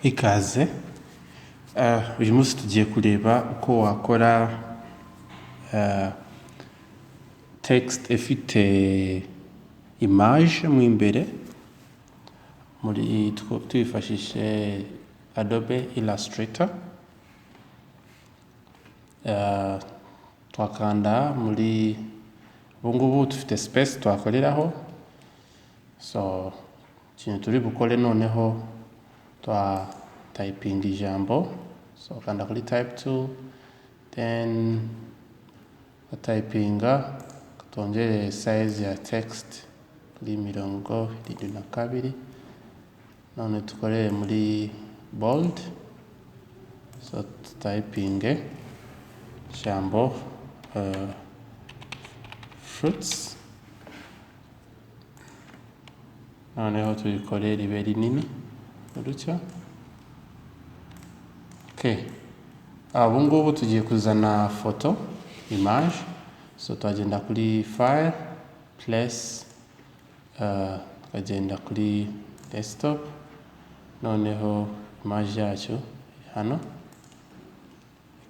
Ikaze. Uyu munsi tugiye kureba uko wakora text ifite image mo imbere muri twifashishije Adobe Illustrator. Twakanda muri, ubu ngubu dufite space twakoreraho. So ikintu turi bukore noneho, twa typing ijambo. So kanda kuri type tool, then typinga, twongere size ya text kuri 72, none dukorere muri bold. So typinge ijambo fruits, noneho turikore ribe rinini gutya. Okay, ubu ngubu tugiye kuzana foto, image. So twagenda kuri file, place, tukagenda kuri desktop, noneho image yacu hano,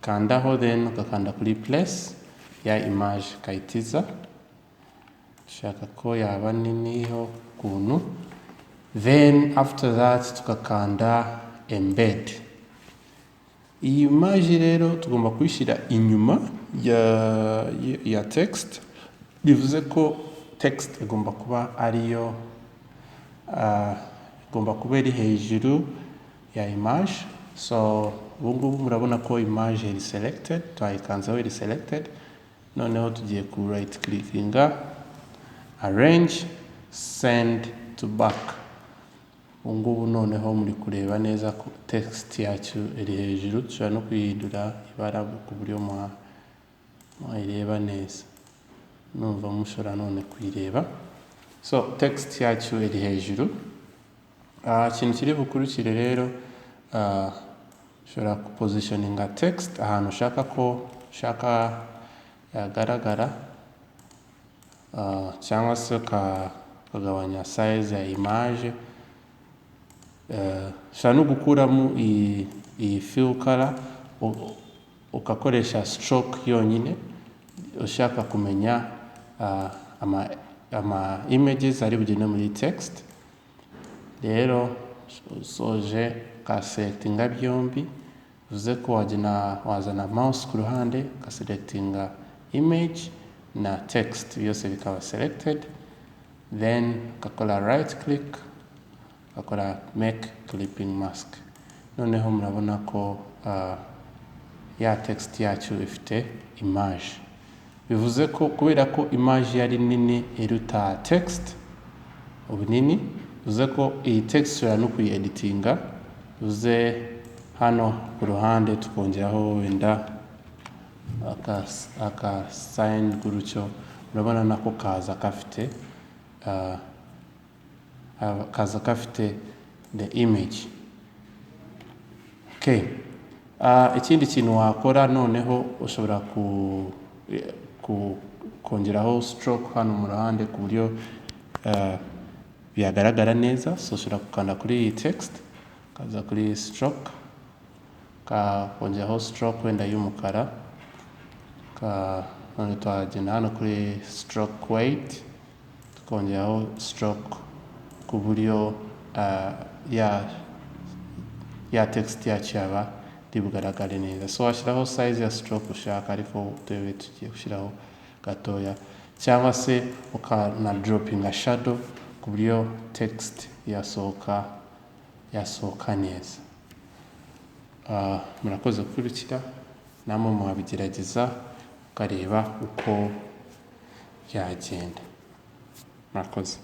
kandaho, then ugakanda kuri place, ya image ikahita. Dushaka ko yaba nini ho ukuntu, then after that tugakanda embed. Iyi image rero tugomba kuyishyira inyuma ya text, bivuze ko text igomba kuba ariyo igomba kuba iri hejuru ya image. So ubu ngubu murabona ko image iri selected, twayikanzeho, iri selected. Noneho tugiye ku right clickinga, arrange, send to back. Ubu ngubu noneho muri kureba neza ko text yacu iri hejuru. Dushobora no kuyihindura ibara ku buryo mwayireba neza. Numva mushobora none kuyireba. So text yacu iri hejuru. Ikintu kiri bukurikire rero, ushobora kupositioninga text ahantu ushaka ko ushaka yagaragara, cyangwa se ukagabanya size ya image. Ushobora no gukuramo iyi fill color, ugakoresha stroke yonyine, ushaka kumenya ama images ari bugende muri text. Rero usoje ukaselectinga byombi, bivuze ko wagena wazana mouse ku ruhande, ukaselectinga image na text, byose bikaba selected, then ugakora right click, ugakora make clipping mask. Noneho murabona ko ya text yacu ifite image. Bivuze ko kubera ko image yari nini iruta text ubunini, bivuze ko iyi text ushobora no kuyieditinga. Bivuze hano ku ruhande tukongeraho wenda aka sign gutyo. Urabona nako kaza gafite the image. Okay. Ikindi kintu wakora noneho, ushobora ku kongeraho stroke hano mu ruhande ku buryo byagaragara neza. So ushobora gukanda kuri iyi text, ukaza kuri stroke, ukongeraho stroke wenda y'umukara. None twagenda hano kuri stroke weight, tukongeraho stroke ku buryo ya text yacu yaba iri bugaragare neza. So washyiraho size ya stroke ushaka, ariko twebwe tugiye gushyiraho gatoya, cyangwa se ukana dropinga shadow ku buryo text yasohoka neza. Murakoze gukurikira. Namwe mwabigerageza ukareba uko byagenda. Murakoze.